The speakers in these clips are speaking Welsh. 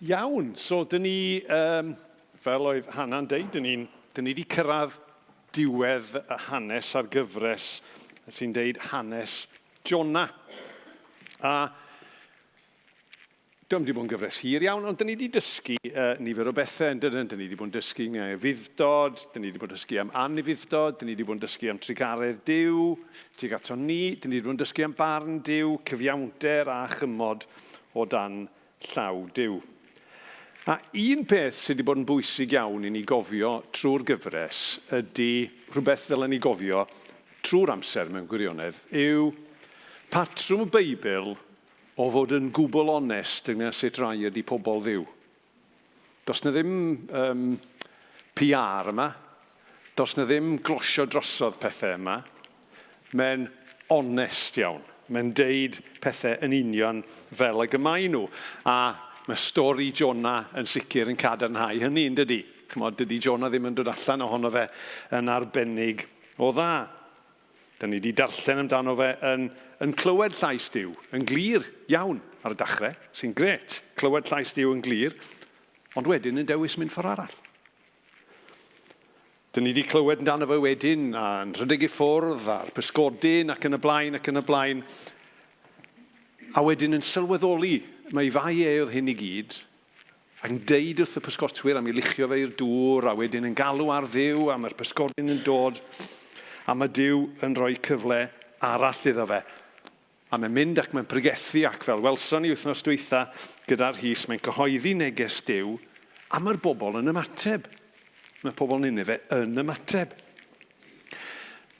Iawn, so dyn ni, um, fel oedd Hannah'n deud, dyn ni'n dyn ni wedi cyrraedd diwedd y hanes a'r gyfres sy'n deud hanes Jonah. A Dio'm 'di bod yn gyfres hir iawn, ond 'dyn ni 'di dysgu uh, nifer o bethau, yn dydyn? Dyn ni 'di bod yn dysgu ynglyn â ufudd-dod, dyn ni 'di bod yn dysgu am anufudd-dod, dyn ni 'di bod yn dysgu am trugaredd Duw tuag ato ni, dyn ni 'di bod yn dysgu am barn Duw, cyfiawnder a chymod o dan llaw Duw. A un peth sydd wedi bod yn bwysig iawn i ni gofio trwy'r gyfres ydy rhywbeth ddylen ni gofio trwy'r amser mewn gwirionedd, yw patrwm y Beibl o fod yn gwbl onest ynglŷn â sut rai ydy pobl Dduw. Does 'na ddim um, PR yma. Does 'na ddim glosio drosodd pethau yma. Mae'n onest iawn. Mae'n deud pethau yn union fel ag y maen nhw. A mae stori Jonah yn sicr yn cadarnhau hynny, yn dydy? Chymod, dydy Jonah ddim yn dod allan ohono fe yn arbennig o dda. Da ni wedi darllen amdano fe yn, yn clywed llais Duw yn glir iawn ar y dachrau, sy'n grêt, clywed llais Duw yn glir, ond wedyn yn dewis mynd ffordd arall. Dyn ni wedi clywed amdano fe wedyn, a'n rhedeg i ffwrdd, a'r pysgodyn, ac yn y blaen, ac yn y blaen. A wedyn yn sylweddoli, mae fai e oedd hyn i gyd, Ac yn deud wrth y pysgotwyr am ei luchio fe i'r dŵr, a wedyn yn galw ar Dduw, a mae'r pysgodyn yn dod, a mae Duw yn rhoi cyfle arall iddo fe. A mae'n mynd ac mae'n pregethu, ac fel welson ni wythnos dwytha gyda'r Rhys, mae'n cyhoeddi neges Duw, a mae'r bobl yn ymateb. Mae pobl Nineve yn ymateb.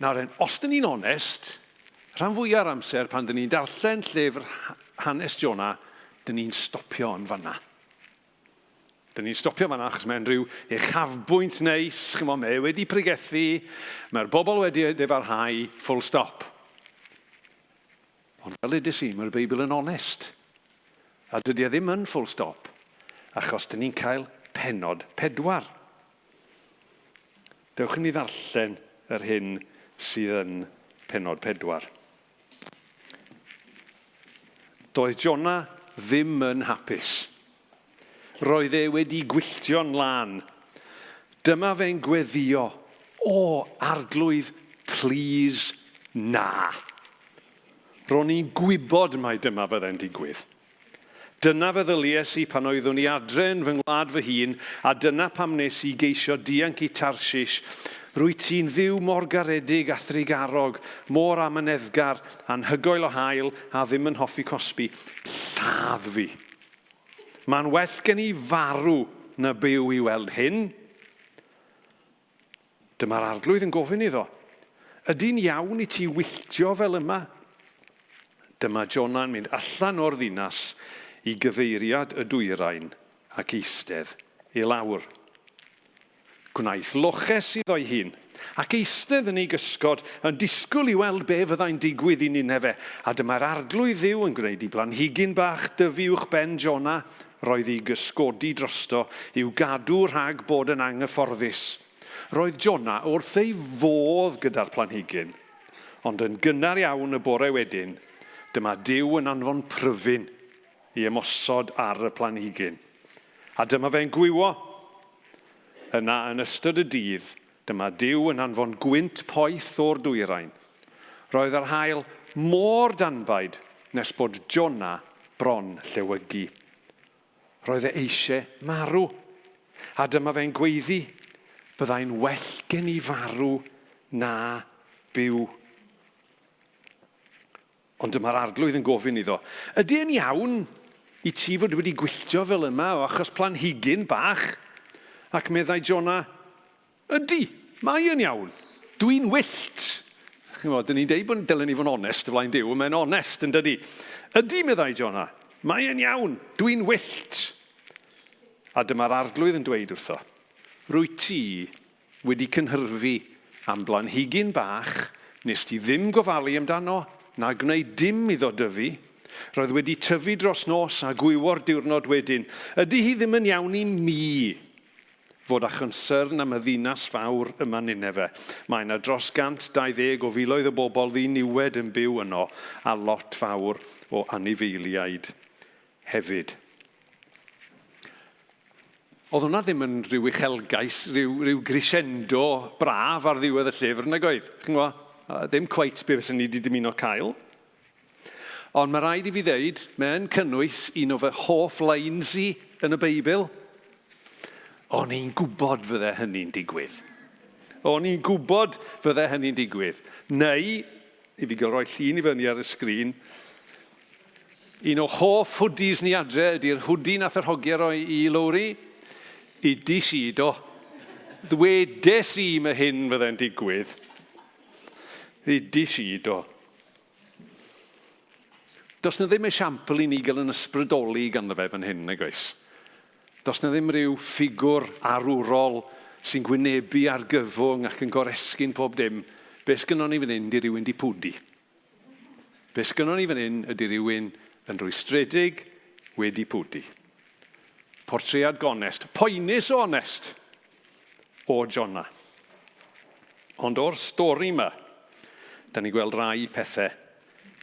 Nawr, os dyn ni'n onest, rhan fwyaf o'r amser pan dyn ni'n darllen llyfr hanes Jonah, dyn ni'n stopio yn fanna. Dyn ni'n stopio fanna achos mae'n rhyw uchafbwynt neis, chymod, mae e wedi pregethu, mae'r bobl wedi defarhau, full stop. Ond fel ddudes i, mae'r Beibl yn onest. A dydy e ddim yn full stop, achos dyn ni'n cael penod pedwar. Dewch i ni ddarllen yr hyn sydd yn penod pedwar. Doedd Jonah ddim yn hapus. Roedd e wedi gwylltio'n lân. Dyma fe'n gweddïo, O, Arglwydd, plîs, na! Ro'n i'n gwybod mai dyma fyddai'n digwydd. Dyna feddylies i pan oeddwn i adre yn fy ngwlad fy hun, a dyna pam wnes i geisio dianc i Tarshish. Rwyt ti'n Dduw mor garedig a thrugarog, mor amyneddgar, anhygoel o hael, a ddim yn hoffi cosbi. Lladd fi! Mae'n well gen i farw na byw i weld hyn. Dyma'r Arglwydd yn gofyn iddo, Ydy'n iawn i ti wylltio fel yma? Dyma Jona'n mynd allan o'r ddinas i gyfeiriad y dwyrain ac eistedd i lawr. Gwnaeth loches iddo'i hun, ac eistedd yn ei gysgod, yn disgwyl i weld be fyddai'n digwydd i Nineve. A dyma'r Arglwydd Dduw yn gwneud i blanhigyn bach dyfu uwchben Jona, Roedd ei gysgodi drosto i'w gadw rhag bod yn anghyfforddus. Roedd Jonah wrth ei fodd gyda'r planhigyn. Ond yn gynnar iawn y bore wedyn, dyma Duw yn anfon pryfyn i ymosod ar y planhigyn. A dyma fe'n gwywo. Yna yn ystod y dydd, dyma Duw yn anfon gwynt poeth o'r dwyrain. Roedd yr haul mor danbaid nes bod Jonah bron llewygu. Roedd e eisiau marw. A dyma fe'n gweiddi, Byddai'n well gen i farw na byw. Ond dyma'r Arglwydd yn gofyn iddo, Ydy e'n iawn i ti fod wedi gwylltio fel yma o achos planhigyn bach? Ac meddai Jonah, Ydy, mae e'n iawn. Dwi'n wyllt. Chimod, dyn ni'n deud bod dylen ni fod yn onest o flaen Duw, mae'n onest, yn dydy? Ydy, meddai Jonah, mae e'n iawn, dwi'n wyllt. A dyma'r Arglwydd yn dweud wrtho, Rwyt ti wedi cynhyrfu am blanhigyn bach nes ti ddim gofalu amdano na gwneud dim iddo dyfu. Roedd wedi tyfu dros nos a gwywo'r diwrnod wedyn. Ydy hi ddim yn iawn i mi fod â chonsyrn am y ddinas fawr yma Nineve? Mae yna dros 120 o filoedd o bobl ddiniwed yn byw yno a lot fawr o anifeiliaid hefyd. Oedd hwnna ddim yn rhyw uchelgais, rhyw, rhyw crescendo braf ar ddiwedd y llyfr, nag oedd? Chi'n gwybod? Ddim cweit be fyswn ni wedi dymuno cael. Ond mae rhaid i fi ddeud, mae'n cynnwys un o fy hoff lines i yn y Beibl. O'n i'n gwybod fydde hynny'n digwydd. O'n i'n gwybod fydde hynny'n digwydd. Neu, i fi gael rhoi llun i fyny ar y sgrin, Un o hoff hoodies ni adre ydy'r hoodie nath yr hogia roi i Lowri. Udis i, do. Ddwedes i mae hyn fydde'n digwydd. Udis i, do. Does na ddim esiampl i ni gael yn ysbrydoli ganddo fe fan hyn, nag oes? Does na ddim rhyw ffigwr arwrol sy'n gwynebu argyfwng ac yn goresgyn pob dim. Be sgynnon ni fan hyn di rhywun di pwdi. Be sgynnon ni fan hyn ydy rhywun yn rwystredig wedi pwdu. Portread gonest, poenus o onest, o Jona. Ond o'r stori yma, da ni'n gweld rai pethau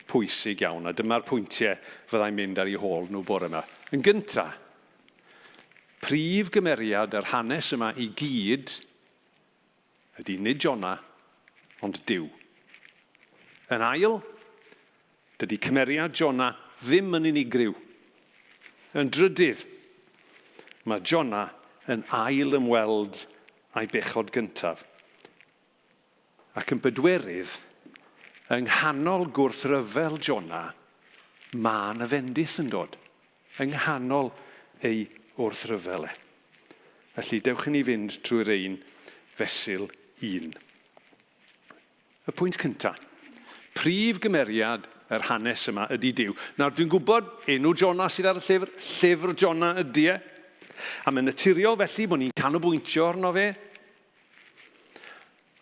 pwysig iawn, a dyma'r pwyntiau fyddai'n mynd ar eu hôl nhw bore yma. Yn gyntaf, prif gymeriad yr hanes yma i gyd ydy nid Jona, ond Duw. Yn ail, dydy cymeriad Jona ddim yn unigryw. Yn drydydd, mae Jona yn ail ymweld â'i bechod gyntaf. Ac yn bedwerydd, yng nghanol gwrthryfel Jona, mae 'na fendith yn dod. Yng nghanol ei wrthryfel e. Felly, dewch i ni fynd trwy'r ein fesul un. Y pwynt cyntaf. Prif gymeriad yr hanes yma ydy Duw. Nawr, dwi'n gwybod enw Jona sydd ar y llyfr, llyfr Jona ydy e. A mae'n naturiol felly bod ni'n canolbwyntio arno fe.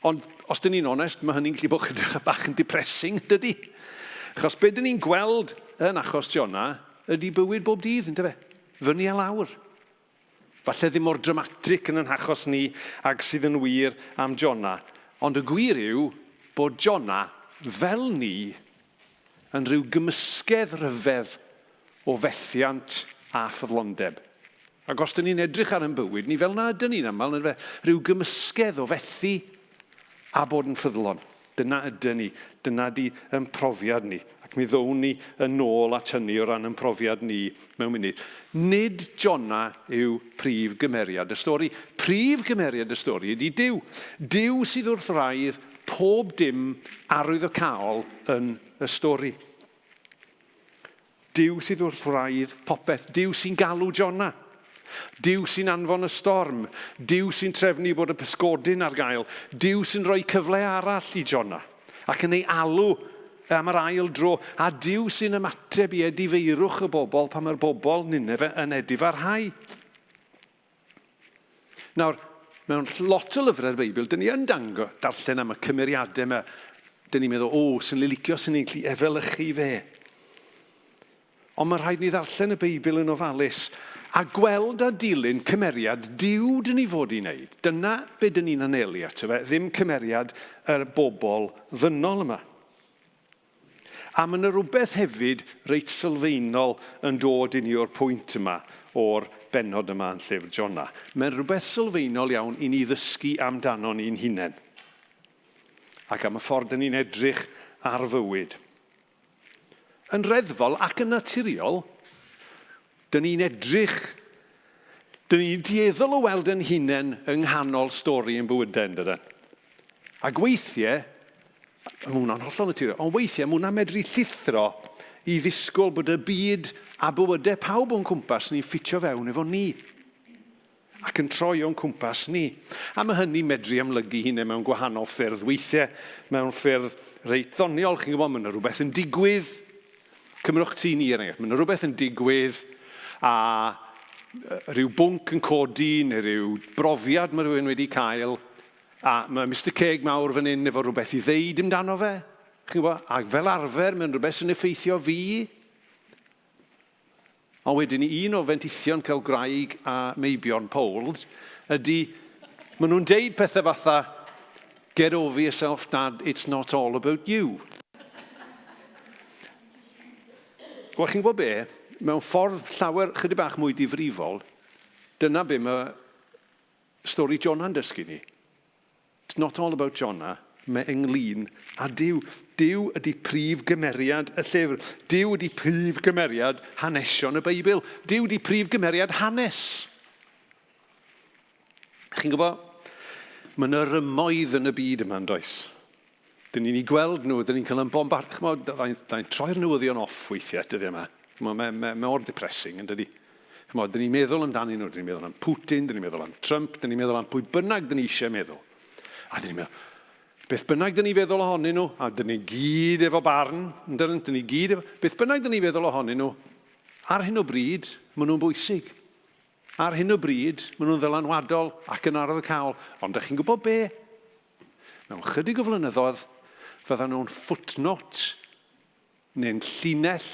Ond os dyn ni'n onest, mae hynny'n gallu bod chydig bach yn depressing, dydy? Achos be dyn ni'n gweld yn achos Jona ydy bywyd bob dydd, ynddo fe? Fyny a lawr. Falle ddim mor dramatic yn yn hachos ni ag sydd yn wir am Jona. Ond y gwir yw bod Jona, fel ni, yn rhyw gymysgedd rhyfedd o fethiant a ffyddlondeb. Ac os dyn ni'n edrych ar ein bywyd ni, fel na ydyn ni'n aml, yndyfe, rhyw gymysgedd o fethu a bod yn ffyddlon. Dyna ydyn ni, dyna di yn profiad ni. Ac mi ddown ni yn ôl at hynny o ran yn profiad ni mewn munud. Nid Jona yw prif gymeriad y stori. Prif gymeriad y stori ydy Duw. Duw sydd wrth wraidd pob dim arwyddocaol yn y stori. Duw sydd wrth wraidd popeth. Duw sy'n galw Jona. Duw sy'n anfon y storm. Duw sy'n trefnu bod y pysgodyn ar gael. Duw sy'n rhoi cyfle arall i Jona ac yn ei alw am yr ail dro. A Duw sy'n ymateb i edifeirwch y bobl pan mae'r bobl Nineve yn edifarhau. Nawr, mewn lot o lyfrau'r Beibl, dyn ni yn dango, darllen am y cymeriadau yma. Dyn ni'n meddwl, o, sy'n licio, sy'n ni'n gallu efelychu fe. Ond mae rhaid ni ddarllen y Beibl yn ofalus a gweld a dilyn cymeriad Duw dyn ni fod i wneud. Dyna be dyn ni'n anelu ato fe, ddim cymeriad yr bobl ddynol yma. A mae yna rywbeth hefyd reit sylfaenol yn dod i ni o'r pwynt yma, o'r bennod yma yn llyfr Jona. Mae'n rhywbeth sylfaenol iawn i ni ddysgu amdano ni'n hunain ac am y ffordd dyn ni'n edrych ar fywyd. Yn reddfol ac yn naturiol, dyn ni'n edrych, dyn ni'n dueddol o weld yn hunain yng nghanol stori yn bywydau, yn dydyn? Ac weithiau, mae hwnna'n hollol naturiol, ond weithiau mae hwnna'n medru llithro i ddisgwyl bod y byd a bywydau pawb o'n cwmpas ni'n ffitio fewn efo ni ac yn troi o'n cwmpas ni. A mae hynny medru amlygu hunain mewn gwahanol ffyrdd, weithiau mewn ffyrdd reit ddoniol. Chi'n gwybod, mae yna rhywbeth yn digwydd. Cymrwch ti ni, er enghraifft. Mae yna rhywbeth yn digwydd a rhyw bwnc yn codi neu rhyw brofiad mae rhywun wedi cael A mae Mister Ceg mawr fan hyn efo rhywbeth i ddeud amdano fe. Chi'n gwybod? Ac fel arfer, mae'n rhywbeth sy'n effeithio fi. Ond wedyn, un o fendithion cael gwraig a meibion Poles ydy, maen nhw'n deud pethau fatha, get over yourself, dad, it's not all about you. Wel, chi'n gwybod be? Mewn ffordd llawer chydig bach mwy difrifol, Dyna be mae stori Jona'n dysgu ni. It's not all about Jonah, mae ynglyn â Duw. Duw ydy prif gymeriad y llyfr. Duw ydy prif gymeriad hanesion y Beibl. Duw ydy prif gymeriad hanes. Chi'n gwybod, mae yna rymoedd yn y byd yma, yn does? Dyn ni'n ei gweld nhw, dyn ni'n cael yn bombard... Chymod, da ni'n troi'r newyddion off weithiau dyddiau yma. Chymod, mae, mae, mae o'r depressing, yn dydy. Chymod, dyn ni'n meddwl amdanyn nhw, dyn ni'n meddwl am Putin, dyn ni'n meddwl am Trump, dyn ni'n meddwl am pwy bynnag dyn ni eisiau meddwl. A dyn ni'n meddwl, beth bynnag dyn ni feddwl ohonyn nhw, a dyn ni gyd efo barn, yn dyn, dyn ni gyd efo, beth bynnag dyn ni feddwl ohonyn nhw, ar hyn o bryd, maen nhw'n bwysig. Ar hyn o bryd, maen nhw'n ddylanwadol ac yn arwyddocaol, ond dych chi'n gwybod be? Mewn chydig o flynyddoedd, fyddan nhw'n footnote neu'n llinell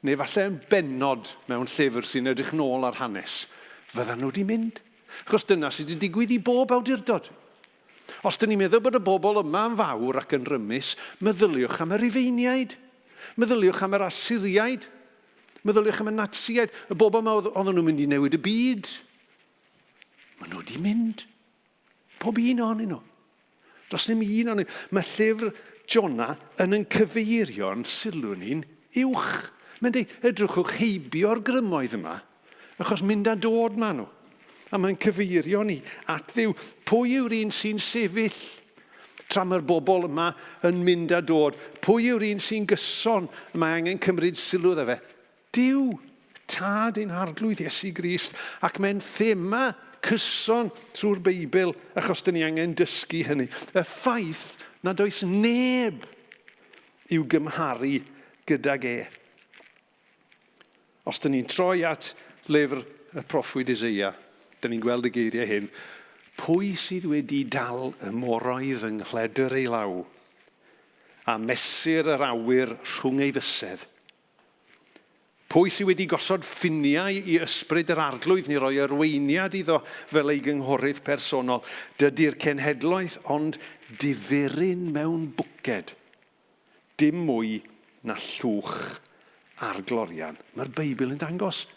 neu falle yn bennod mewn llyfr sy'n edrych nôl ar hanes. Fyddan nhw wedi mynd. Achos dyna sydd wedi digwydd i bob awdurdod. Os dyn ni'n meddwl bod y bobl yma yn fawr ac yn rymus, meddyliwch am y Rufeiniaid. Meddyliwch am yr Asyriaid. Meddyliwch am y Natsïaid, y bobl yma oedd, oedden nhw'n mynd i newid y byd. Maen nhw wedi mynd. Pob un ohonyn nhw. Does ddim un ohonyn nhw. Mae llyfr Jona yn yn cyfeirio'n sylw ni'n uwch. Mae'n dweud, edrychwch heibio'r grymoedd yma, achos mynd a dod maen nhw. A mae'n cyfeirio ni at Dduw. Pwy yw'r un sy'n sefyll tra mae'r bobl yma yn mynd a dod? Pwy yw'r un sy'n gyson y mae angen cymryd sylw iddo fe? Duw, Tad ein Harglwydd Iesu Grist. Ac mae'n thema cyson trwy'r Beibl, achos dyn ni angen dysgu hynny. Y ffaith nad oes neb i'w gymharu gydag e. Os dyn ni'n troi at lyfr y proffwyd Eseia, dyn ni'n gweld y geiriau hyn, Pwy sydd wedi dal y moroedd yng nghledr ei law, a mesur yr awyr rhwng ei fysedd? Pwy sydd wedi gosod ffiniau i ysbryd yr arglwydd neu roi arweiniad iddo fel ei gynghorydd personol? Dydy'r cenhedloedd ond diferyn mewn bwced. Dim mwy na llwch ar glorian. Mae'r Beibl yn dangos.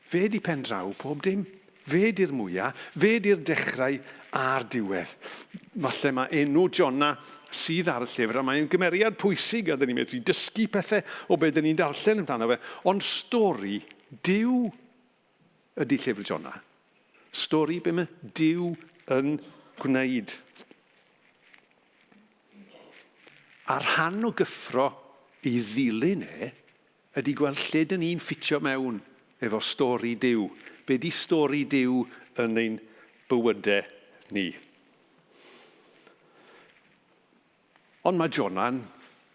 Fe di pen draw pob dim. Fe di'r mwya, fe di'r dechrau a'r diwedd. Falle mae enw Jona sydd ar y llyfr, a mae'n gymeriad pwysig, a dyn ni'n medru dysgu pethau o be dyn ni'n darllen amdano fe, ond stori Duw ydy llyfr Jona. Stori be mae Duw yn gwneud. A rhan o gyffro i ddilyn e ydy gweld lle dyn ni'n ffitio mewn efo stori Duw. Be di stori Duw yn ein bywydau ni? Ond mae Jona'n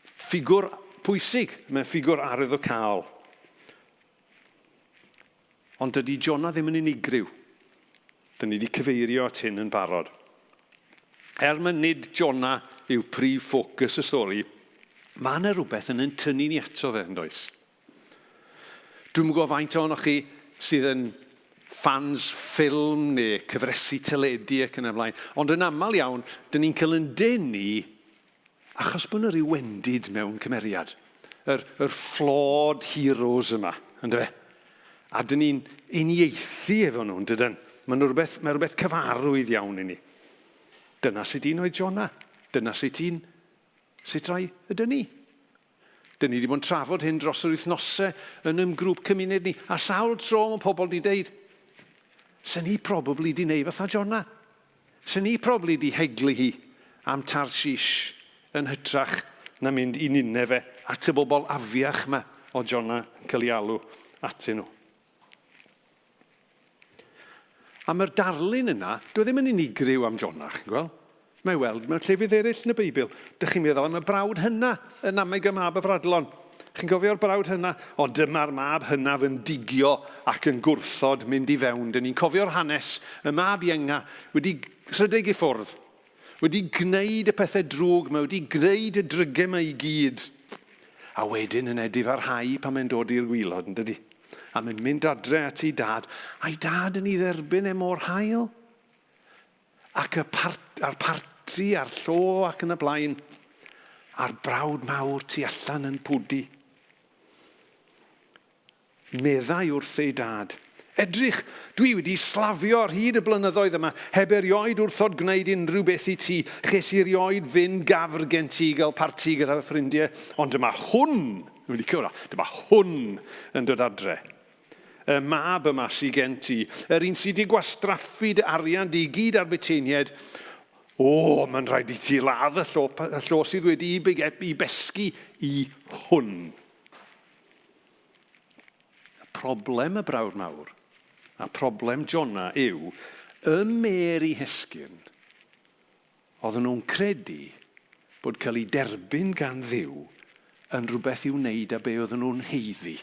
ffigwr pwysig, mae'n ffigwr arwyddocaol. Ond dydy Jona ddim yn unigryw. Dyn ni wedi cyfeirio at hyn yn barod. Er mae nid Jona yw prif ffocws y stori, mae yna rhywbeth yn yn tynnu ni ato fe, yn does? Dwi'm yn gwybod faint ohonoch chi sydd yn ffans ffilm neu cyfresi teledu ac yn y blaen, ond yn aml iawn, dyn ni'n cael yn denu achos bod yna rhyw wendid mewn cymeriad. Yr, yr flawed heroes yma, ynddo fe? A dyn ni'n uniaethu efo nhw, yn dydyn? Mae'n rhywbeth, mae rhywbeth cyfarwydd iawn i ni. Dyna sut un oedd Jonah. Dyna sut un, sut rai ydyn ni. Dyn ni wedi bod yn trafod hyn dros yr wythnosau yn ym grŵp cymuned ni, a sawl tro mae pobl wedi deud, sen ni probably di neud fatha Jonah. Sen ni probably di heglu hi am Tarshish yn hytrach na mynd i Nineve at y bobl afiach ma o Jonah yn cael ei alw atyn nhw. A mae'r darlun yna, dwi e ddim yn unigryw am Jonah, chi'n gweld? Mae weld mewn llefydd eraill yn y Beibl. Dych chi'n meddwl am y brawd hynna yn Nameg y mab y Fradlon. Chi'n cofio'r brawd hynna? Ond dyma'r mab hynaf yn digio ac yn gwrthod mynd i fewn. Dyn ni'n cofio'r hanes, y mab ienga wedi rhedeg i ffwrdd, wedi gwneud y pethau drwg, mae wedi gwneud y drygau yma i gyd. A wedyn yn edifarhau pan mae'n dod i'r gwylod, yn dydy? A mae'n mynd adre at ei dad, a'i dad yn ei dderbyn e mor hael. Ac y part, a'r parti, a'r llo ac yn y blaen, a'r brawd mawr tu allan yn pwdu. Meddai wrth ei dad, Edrych, dwi wedi slafio ar hyd y blynyddoedd yma, heb erioed wrthod gwneud unrhyw beth i ti. Ches i erioed fynd gafr gen ti i gael parti gyda fy ffrindiau, ond dyma hwn, dwi'n licio hwnna, dyma hwn yn dod adre. Y mab yma sy gen ti, yr un sy 'di gwastraffu dy arian di i gyd ar buteinied, o, mae'n rhaid i ti ladd y llo, y llo sydd wedi i besgi i hwn. Problem y brawd mawr a problem Jona yw y Mary Hesgyrn, oedden nhw'n credu bod cael eu derbyn gan Dduw yn rhywbeth i'w wneud â be oedden nhw'n haeddu.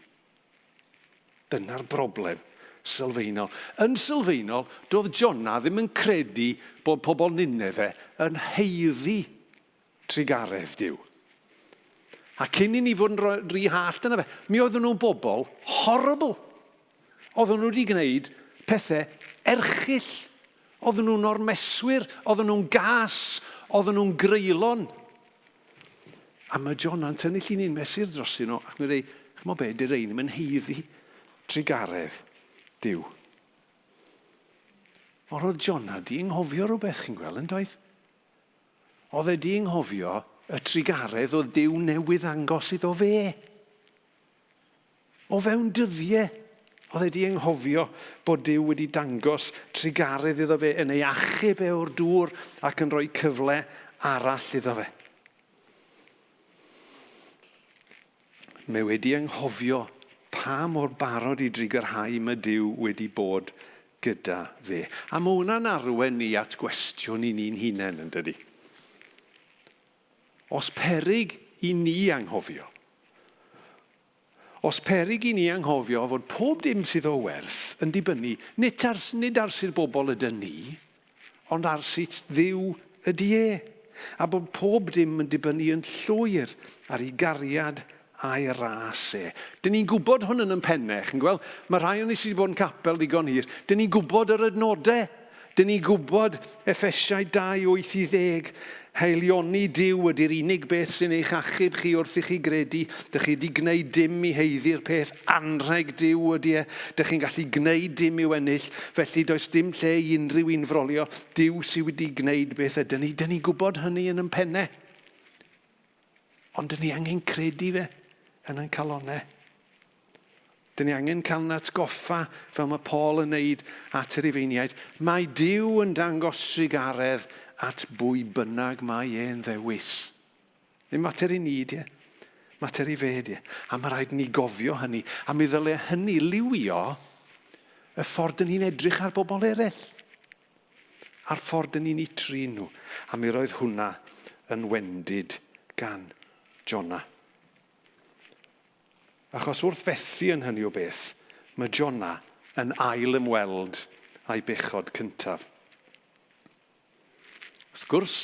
Dyna'r broblem sylfaenol. Yn sylfaenol, doedd Jona ddim yn credu bod pobl Nineve yn haeddu trugaredd Duw. A cyn i ni fod yn rhy hallt yna fe, mi oedden nhw'n bobl horrible. Oedden nhw wedi gwneud pethau erchyll. Oedden nhw'n ormeswyr, oedden nhw'n gas, oedden nhw'n greulon. A mae Jona'n tynnu llinyn mesur drosyn nhw ac mae'n dweud, chymod be, dy rein ddim yn haeddu trugaredd Duw. Ond roedd Jona di anghofio rhywbeth, chi'n gweld, yn doedd? Oedd e 'di anghofio y trugaredd oedd Duw newydd ddangos iddo fe. O fewn dyddiau, oedd e 'di anghofio bod Duw wedi dangos trugaredd iddo fe yn ei achub e o'r dŵr ac yn rhoi cyfle arall iddo fe. Mae wedi anghofio pa mor barod i drugarhau mae Duw wedi bod gyda fe. A mae hwnna'n arwain ni at gwestiwn i ni'n hunain, yn dydy? Os peryg i ni anghofio, os peryg i ni anghofio fod pob dim sydd o werth yn dibynnu nid ar, nid ar sut bobl ydyn ni, ond ar sut Dduw ydy e, a bod pob dim yn dibynnu yn llwyr ar ei gariad a'i ras e. Dyn ni'n gwybod hwn yn yn pennau, chi'n gweld? Mae rhai o'n ni sydd wedi bod yn capel digon hir. Dyn ni'n gwybod yr adnodau. Dyn ni'n gwybod Effesiau 2, 8 i 10. Haelioni Duw ydy'r unig beth sy'n eich achub chi wrth i chi gredu. Dych chi wedi gwneud dim i haeddu'r peth, anrheg Duw ydy e. Dych chi'n gallu gwneud dim i'w ennill, felly does dim lle i unrhyw un frolio. Duw sydd wedi gwneud beth ydyn ni. Dyn ni'n gwybod hynny yn yn pennau. Ond dyn ni angen credu fe yn ein calonnau. Dyn ni angen cael yn atgoffa, fel mae Paul yn neud at yr Rufeiniaid, mae Duw yn dangos trugaredd at bwy bynnag mae e'n ddewis. Ddim mater i ni, di e. Mater i fe, di e. A mae rhaid ni gofio hynny. A mi ddyle hynny liwio y ffordd dyn ni'n edrych ar bobl eraill. A'r ffordd dyn ni'n eu trin nhw. A mi roedd hwnna yn wendid gan Jonah. Achos wrth fethu yn hynny o beth, mae Jona yn ail ymweld â'i bechod cyntaf. Wrth gwrs,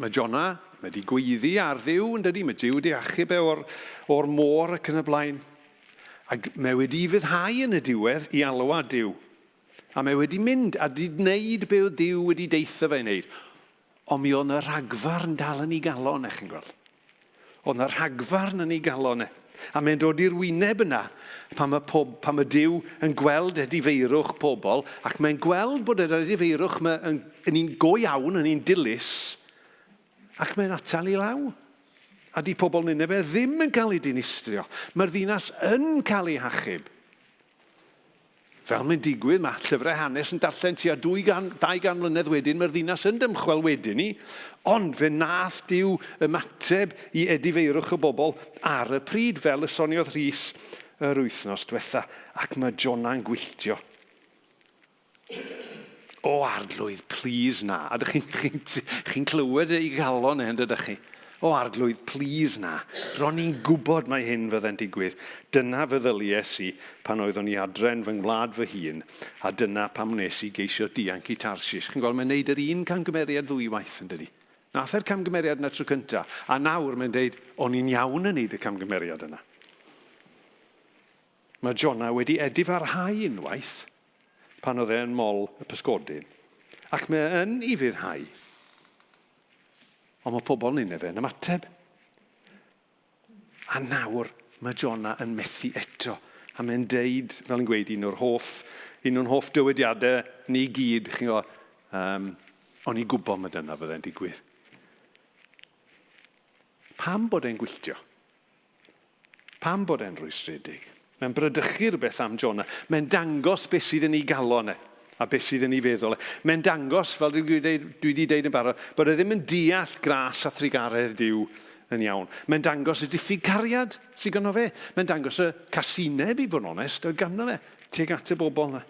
mae Jona mae wedi gweiddi ar Dduw, yn dydy? Mae Duw wedi achub e o'r, or môr ac yn y blaen. Ac mae wedi ufuddhau yn y diwedd i alwad Duw. A mae wedi mynd a di wneud be oedd Duw wedi deitha fe i wneud. Ond mi oedd yna rhagfarn dal yn ei galon e, chi'n gweld. Oedd yna rhagfarn yn ei galon e. A mae'n dod i'r wyneb yna pan mae, pob, pan mae Duw yn gweld edifeirwch pobl, ac mae'n gweld bod yr edifeirwch yma yn, yn un go iawn, yn un dilys, ac mae'n atal i law. A di pobl Nineve ddim yn cael ei dinistrio. Mae'r ddinas yn cael ei hachub. Fel mae'n digwydd, mae llyfrau hanes yn darllen tua 200 mlynedd wedyn, mae'r ddinas yn dymchwel wedyn ni, ond fe nath Duw ymateb i edifeirwch y bobl ar y pryd, fel y soniodd Rhys yr wythnos diwetha, ac mae Jona'n gwylltio. O arglwydd, plîs na. A dych chi'n chi, chi, chi clywed ei galon e, yn dydych chi? O arglwydd, plîs na. Ro'n i'n gwybod mai hyn fydde'n digwydd. Dyna feddylies i pan oeddwn i adre yn fy ngwlad fy hun, a dyna pam wnes i geisio dianc i Tarshish. Chi'n gweld, mae'n neud yr un camgymeriad ddwywaith, yn dydi? Nath e'r camgymeriad yna tro cynta, a nawr mae'n deud, o'n i'n iawn yn neud y camgymeriad yna. Mae Jonah wedi edifarhau unwaith pan oedd e yn mol y pysgodyn, ac mae e yn ufuddhau. Ond mae pobl Nineve yn ymateb. A nawr mae Jonah yn methu eto. A mae'n deud, fel yn gweud, un o'r hoff, un o'n hoff dywediadau ni gyd, chi'n gwybod, um, o'n i'n gwybod mae dyna fydde'n digwydd. Pam bod e'n gwylltio? Pam bod e'n rwystredig? Mae'n brydychu rhywbeth am Jonah. Mae'n dangos beth sydd yn ei galon e a beth sydd yn ei feddwl e. Mae'n dangos, fel dwi wedi deud yn barod, bod e ddim yn deall gras a thrugaredd Duw yn iawn. Mae'n dangos y diffyg cariad sydd ganddo fe. Mae'n dangos y casineb, i fod yn onest, oedd ganddo fe tuag at y bobl yna.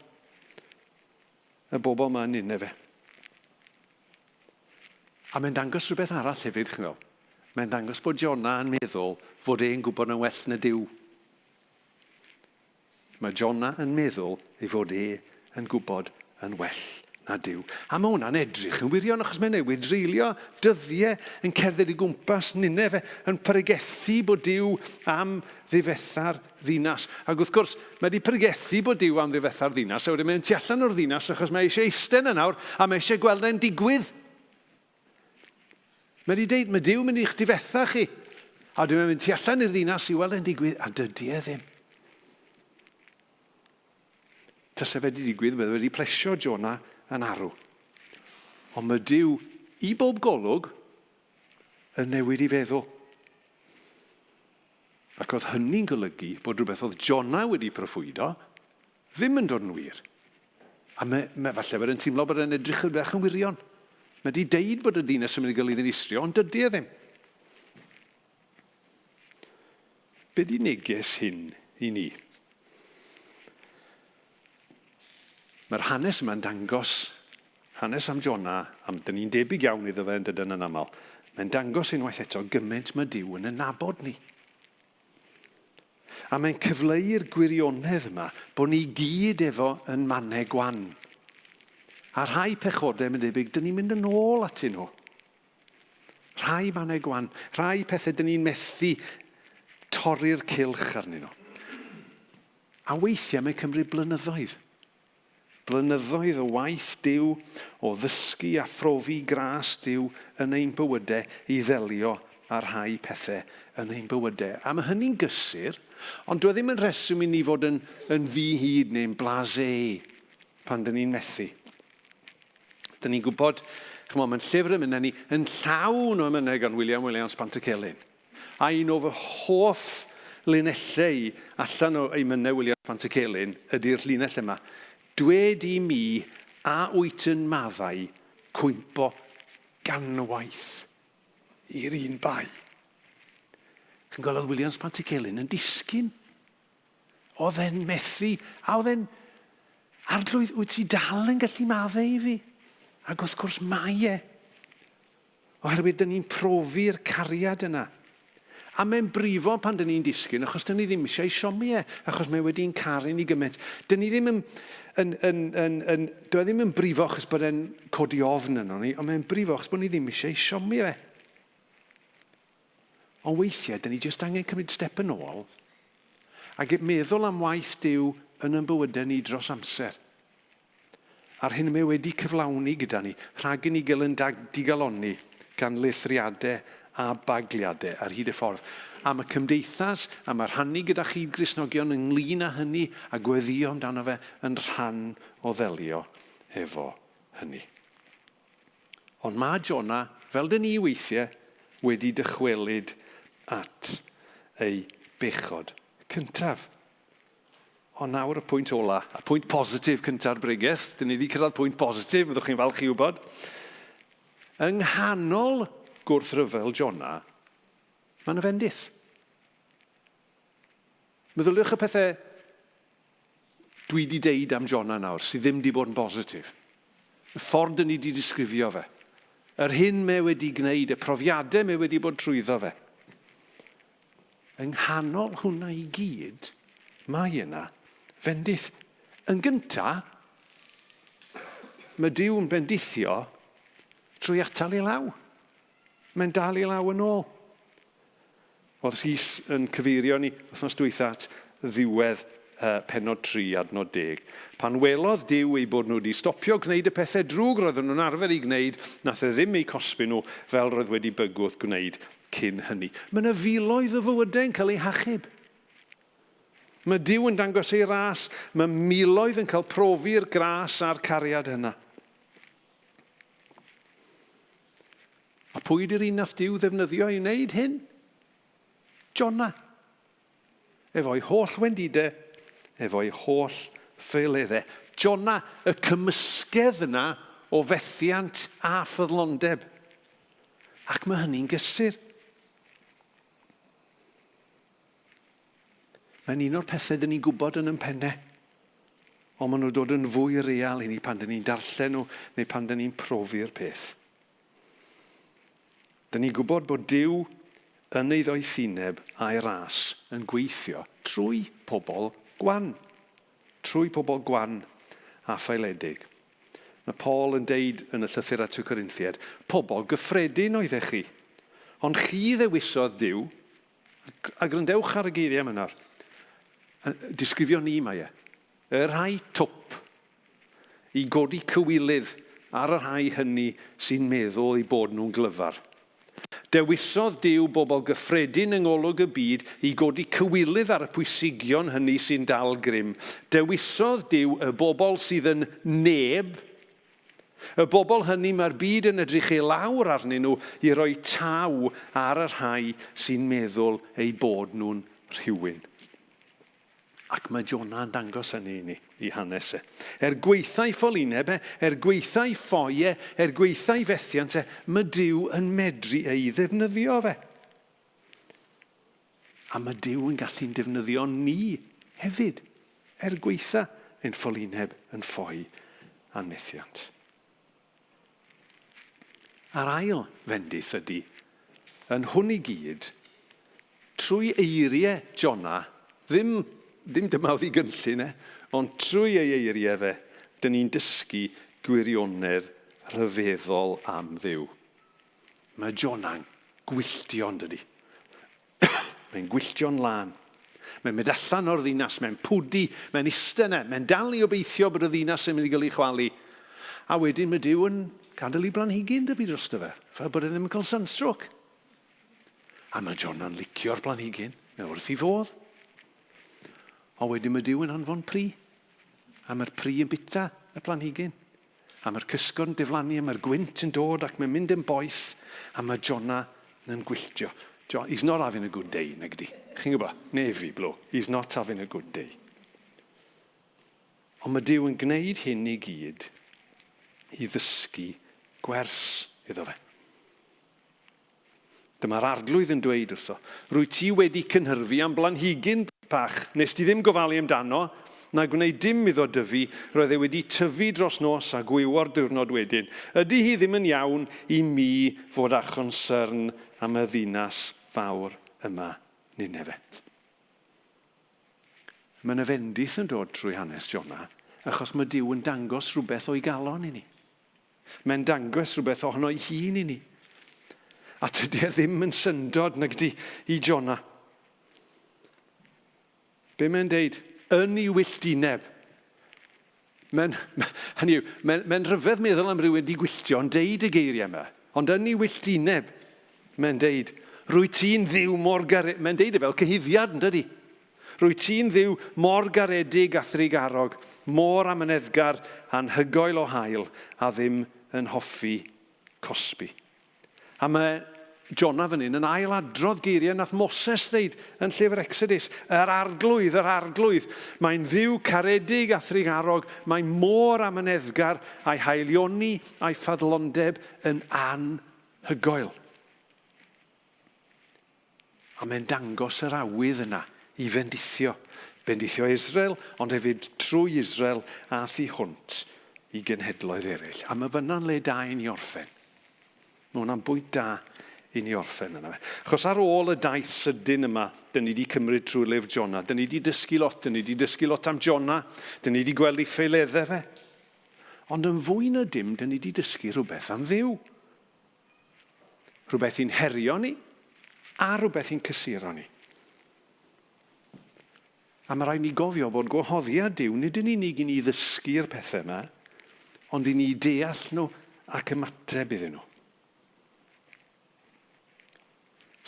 Y bobl yma yn Nineveh. A mae'n dangos rhywbeth arall hefyd, chi'n gweld. Mae'n dangos bod Jona yn meddwl fod e'n gwybod yn well na Duw. Mae Jona yn meddwl ei fod e yn gwybod yn well na Duw. A mae hwnna'n edrych yn wirion achos mae newydd dreulio dyddiau yn cerdded i gwmpas Nineveh yn pregethu bod Duw am ddifetha'r ddinas. Ac wrth gwrs, mae wedi pregethu bod Duw am ddifetha'r ddinas, a wedyn mae'n tu allan o'r ddinas achos mae eisiau eistedd yna nawr, a mae eisiau gweld e'n digwydd. Mae wedi deud, mae Duw mynd i'ch difetha chi. A wedyn mae'n mynd tu allan i'r ddinas i weld e'n digwydd, a dydy e ddim. Tase fe wedi digwydd, bydde wedi plesio Jonah yn arw. Ond mae Duw, i bob golwg, yn newid i feddwl. Ac oedd hynny'n golygu bod rhywbeth oedd Jonah wedi proffwydo ddim yn dod yn wir. A mae, mae falle bod e'n teimlo bod e'n edrych yn bach yn wirion. Mae wedi deud bod y ddinas yn mynd i gael ei ddinistrio, ond dydy e ddim. Be di neges hyn i ni? Mae'r hanes yma'n dangos hanes am Jona, am dyn ni'n debyg iawn iddo fe yn dydyn yn aml. Mae'n dangos unwaith eto gymaint mae Duw yn ynabod ni. A mae'n cyfleu'r gwirionedd yma bod ni gyd efo yn mannau gwan. A rhai pechodau, mae'n debyg, dyn ni'n mynd yn ôl atyn nhw. Rhai mannau gwan, rhai pethau dyn ni'n methu torri'r cylch arnyn nhw. A weithiau mae'n cymryd blynyddoedd. Blynyddoedd o waith Duw, o ddysgu a phrofi gras Duw yn ein bywydau i ddelio â rhai pethau yn ein bywydau. A mae hynny'n gysur, ond dyw e ddim yn rheswm i ni fod yn, yn ddi-hid neu'n blasé pan dyn ni'n methu. Dyn ni'n gwybod, chymod, mae'n llyfr yn mynd â ni yn llawn o emynau gan William Williams Pantycelyn. A un o fy hoff linellau i allan o emynau Williams Pantycelyn ydy'r llinell yma. Dwed i mi a wyt yn maddau cwympo ganwaith i'r un bai. Chi'n gweld oedd Williams Pantycelyn yn disgyn. Oedd e'n methu, a oedd e'n Arglwydd, wyt ti dal yn gallu maddau i fi? Ac wrth gwrs mae e. Oherwydd dyn ni'n profi'r cariad yna. A mae'n brifo pan dyn ni'n disgyn, achos dyn ni ddim eisiau ei siomi e, achos mae wedi'n caru ni gymaint. Dyn ni ddim yn, yn, yn, yn, yn, dyw e ddim yn brifo achos bod e'n codi ofn yno ni, ond mae'n brifo achos bod ni ddim eisiau ei siomi e. Ond weithiau, dyn ni jyst angen cymryd step yn ôl ac meddwl am waith Duw yn ein bywydau ni dros amser. A'r hyn y mae wedi cyflawni gyda ni, rhag i ni gael yn digalonni gan lithriadau a bagliadau ar hyd y ffordd. Am y cymdeithas, am y rhannu gyda chyd-Gristnogion ynglyn â hynny a gweddïo amdano fe yn rhan o ddelio efo hynny. Ond mae Jona, fel dyn ni weithiau, wedi dychwelyd at ei bechod cyntaf. Ond nawr y pwynt ola, y pwynt positif cynta'r bregeth. Dyn ni wedi cyrraedd pwynt positif, byddwch chi'n falch i wybod. Yng nghanol gwrthryfel Jona, mae yna fendith. Meddyliwch y pethau dwi wedi deud am Jona nawr, sydd ddim wedi bod yn bositif. Y ffordd dyn ni wedi disgrifio fe. Yr hyn mae wedi gwneud, y profiadau mae wedi bod trwyddo fe. Yng nghanol hwnna i gyd, mae yna fendith. Yn gynta, mae Duw yn bendithio trwy atal ei law. Mae'n dal ei law yn ôl. Oedd Rhys yn cyfeirio ni wythnos dwytha at ddiwedd uh, penod 3, adnod 10. Pan welodd Duw eu bod nhw wedi stopio gwneud y pethau drwg roedden nhw'n arfer ei gwneud, nath e ddim eu cosbi nhw fel roedd wedi bygwth gwneud cyn hynny. Mae yna filoedd o fywydau yn cael eu hachub. Mae Duw yn dangos ei ras. Mae miloedd yn cael profi'r gras a'r cariad yna. A pwy di'r un nath Duw ddefnyddio i wneud hyn? Jona. Efo'i holl wendidau, efo'i holl ffeileddau. Jona, y cymysgedd yna o fethiant a ffyddlondeb. Ac mae hynny'n gysur. Mae'n un o'r pethau dyn ni'n gwybod yn yn pennau. Ond maen nhw'n dod yn fwy real i ni pan dyn ni'n darllen nhw neu pan dyn ni'n profi'r peth. Dyn ni'n gwybod bod Duw yn ei ddoethineb a'i ras yn gweithio trwy pobl gwan. Trwy pobl gwan a ffaeledig. Mae Paul yn deud yn y llythyr at y Corinthiaid, pobl gyffredin oeddech chi. Ond chi ddewisodd Duw, a gwrandewch ar y geiriau yma nawr. Disgrifio ni mae e. Y rhai twp, i godi cywilydd ar y rhai hynny sy'n meddwl eu bod nhw'n glyfar. Dewisodd Duw bobl gyffredin yng ngolwg y byd i godi cywilydd ar y pwysigion hynny sy'n dal grym. Dewisodd Duw y bobl sydd yn neb, y bobl hynny mae'r byd yn edrych i lawr arnyn nhw i roi taw ar y rhai sy'n meddwl eu bod nhw'n rhywun. Ac mae Jonah yn dangos hynny i ni, i hanes e. Er gwaetha'i ffolineb e, er gwaetha'i ffoi e, er gwaetha'i fethiant e, mae Duw yn medru ei ddefnyddio fe. A mae Duw yn gallu'n defnyddio ni hefyd, er gwaetha ein ffolineb yn ffoi a'n methiant. A'r ail fendith ydy, yn hwn i gyd, trwy eiriau Jona, ddim, ddim dyma oedd ei gynllun e, ond trwy ei eiriau fe, dyn ni'n dysgu gwirionedd rhyfeddol am Dduw. Mae Jona'n gwylltio, yn dydy? Mae'n gwylltio'n lân. Mae'n mynd allan o'r ddinas, mae'n pwdu, mae'n iste yna, mae'n dal i obeithio bod y ddinas yn mynd i gael ei chwalu. A wedyn mae Duw yn gadael i blanhigyn dyfu drosto fe, fel bod e ddim yn cael sunstroke. A mae Jona'n licio'r planhigyn, mae wrth ei fodd. Ond wedyn mae Duw yn anfon pry, a mae'r pry yn bita y planhigyn. A mae'r cysgod yn diflannu, a mae'r gwynt yn dod ac mae'n mynd yn boeth, a mae Jonah yn gwylltio. Jo, he's not having a good day, nag ydi. Chi'n gwybod? Navy blue. He's not having a good day. Ond mae Duw yn gwneud hyn i gyd i ddysgu gwers iddo fe. Dyma'r Arglwydd yn dweud wrtho, Rwyt ti wedi cynhyrfu am blanhigyn bach, nes di ddim gofalu amdano, na gwneud dim iddo dyfu, roedd e wedi tyfu dros nos a gwywo'r diwrnod wedyn. Ydy hi ddim yn iawn i mi fod â chonsyrn am y ddinas fawr yma, Ninefeh? Mae yna fendith yn dod trwy hanes Jona, achos mae Duw yn dangos rhywbeth o'i galon i ni. Mae'n dangos rhywbeth ohono'i hun i ni. A tydi e ddim yn syndod nag ydi i Jona. Be mae'n deud? Yn ei wylltineb. Mae'n, hynny yw, mae'n, mae'n rhyfedd meddwl am rhywun di gwylltio yn deud y geiriau yma. Ond yn ei wylltineb, mae'n deud, rwy ti'n ddiw mor garedig. Mae'n deud e fel cyhuddiad, yn dydi? Rwyt ti'n Dduw mor garedig a thrugarog, mor amyneddgar, anhygoel o hael, a ddim yn hoffi cosbi. A mae Jonah fan hyn yn ail-adrodd geiriau nath Moses ddeud yn llyfr Exodus. Yr arglwydd, yr arglwydd. Mae'n ddiw caredig a thrugarog, mae mor amyneddgar, a'i haelioni a'i ffyddlondeb yn anhygoel. A mae'n dangos yr awydd yna i fendithio. Bendithio Israel, ond hefyd trwy Israel a thu hwnt i genhedloedd eraill. A mae fyna'n le da i ni orffen. Mae hwnna'n bwynt da i ni orffen yna. Achos ar ôl y daith sydyn yma, dyn ni wedi cymryd trwy lyfr Jonah. Dyn ni wedi dysgu lot, dyn ni wedi dysgu lot am Jonah, dyn ni wedi gweld ei ffeileddau fe. Ond yn fwy na dim, dyn ni wedi dysgu rhywbeth am Dduw. Rhywbeth i'n herio ni, a rhywbeth i'n cysuro ni. A mae rhaid ni gofio bod gwahoddiad Duw nid yn unig i ni ddysgu'r pethau yma, ond i ni deall nhw ac ymateb iddyn nhw.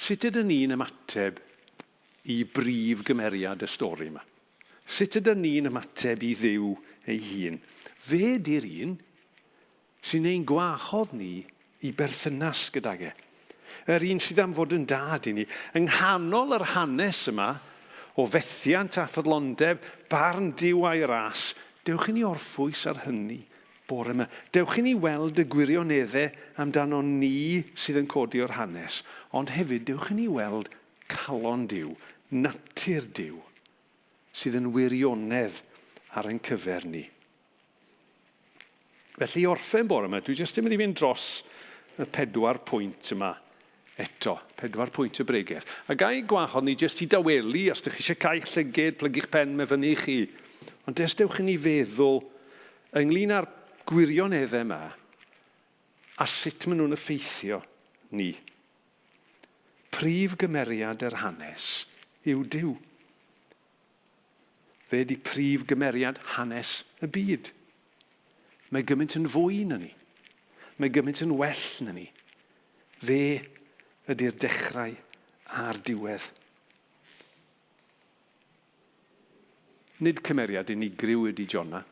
Sut ydyn ni'n ymateb i brif gymeriad y stori yma? Sut ydyn ni'n ymateb i Dduw ei hun? Fe 'di'r un sy'n ein gwahodd ni i berthynas gydag e. Yr un sydd am fod yn dad i ni. Yng nghanol yr hanes yma o fethiant a ffyddlondeb, barn Duw a'i ras, dewch i ni orffwys ar hynny bore yma. Dewch i ni weld y gwirioneddau amdano ni sydd yn codi o'r hanes, ond hefyd dewch i ni weld calon Duw, natur Duw, sydd yn wirionedd ar ein cyfer ni. Felly i orffen bore yma, dwi jyst yn mynd i fynd dros y pedwar pwynt yma eto, pedwar pwynt y bregeth. A gai gwahodd ni jyst i dawelu, os ydych chi eisiau cau'ch llyged, plygu'ch pen, mae fyny i chi. Ond jyst dewch i ni feddwl ynglyn â'r gwirioneddau yma a sut maen nhw'n effeithio ni. Prif gymeriad yr hanes yw Duw. Fe ydi prif gymeriad hanes y byd. Mae gymaint yn fwy na ni. Mae gymaint yn well na ni. Fe ydy'r dechrau a'r diwedd. Nid cymeriad unigryw ydy Jona.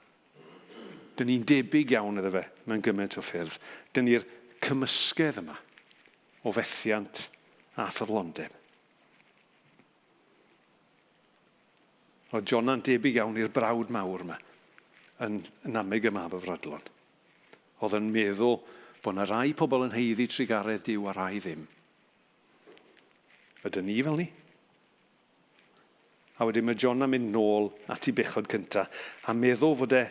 Dyn ni'n debyg iawn iddo fe mewn gymaint o ffyrdd. Dyn ni'r cymysgedd yma o fethiant a ffyddlondeb. Roedd Jona'n debyg iawn i'r brawd mawr yma yn nameg y mab y fradlon. Oedd yn meddwl bod yna rai pobl yn haeddu trugaredd Duw a rai ddim. Ydyn ni fel ni? A wedyn mae Jona'n mynd nôl at ei bechod cynta a meddwl fod e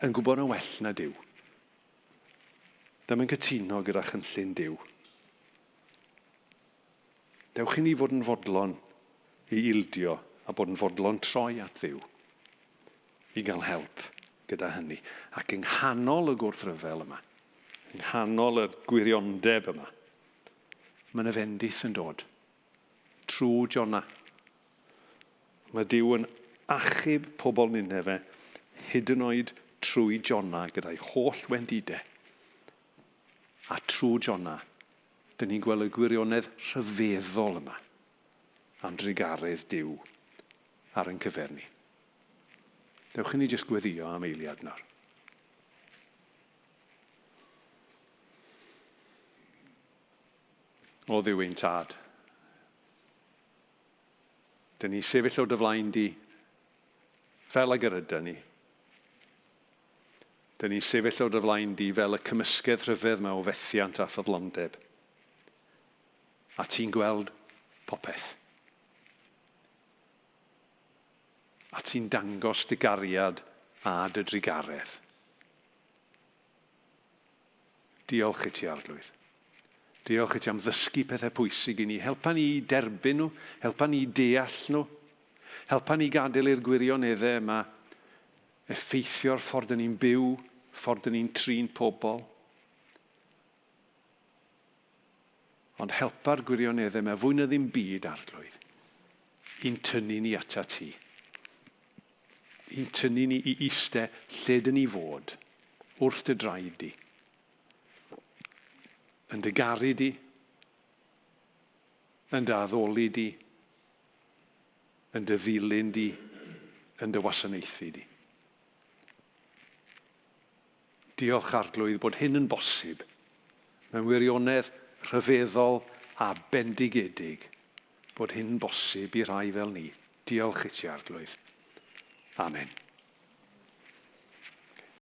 yn gwybod yn well na Duw. Ddim yn cytuno gyda chynllun Duw. Dewch i ni fod yn fodlon i ildio a bod yn fodlon troi at Dduw i gael help gyda hynny. Ac yng nghanol y gwrthryfel yma, yng nghanol y gwiriondeb yma, mae yna fendith yn dod trwy Jona. Mae Duw yn achub pobl Nineve hyd yn oed trwy Jona gyda'i holl wendidau. A trwy Jona, Dyn ni'n gweld y gwirionedd rhyfeddol yma am drugaredd Duw ar ein cyfer ni. Dewch i ni jyst gweddio am eiliad nawr. O Dduw ein Tad, dyn ni sefyll o dy flaen di fel ag yr ydyn ni. Dyn ni'n sefyll o dy flaen di fel y cymysgedd rhyfedd 'ma o fethiant a ffyddlondeb. A ti'n gweld popeth. A ti'n dangos dy gariad a dy drugaredd. Diolch i ti, Arglwydd. Diolch i ti am ddysgu pethau pwysig i ni. Helpa ni i derbyn nhw, helpa ni i deall nhw. Helpa ni gadael i'r gwirioneddau yma effeithio'r ffordd dyn ni'n byw, ffordd dyn ni'n trin pobl. Ond helpa'r gwirioneddau yma fwy na ddim byd, Arglwydd, i'n tynnu ni ata ti. I'n tynnu ni i iste lle dyn ni fod, wrth dy draed di. Yn dy garu di, yn dy addoli di, yn dy ddilyn di, yn dy wasanaethu di. Diolch Arglwydd bod hyn yn bosib, mewn wirionedd rhyfeddol a bendigedig bod hyn yn bosib i rai fel ni. Diolch i ti Arglwydd. Amen.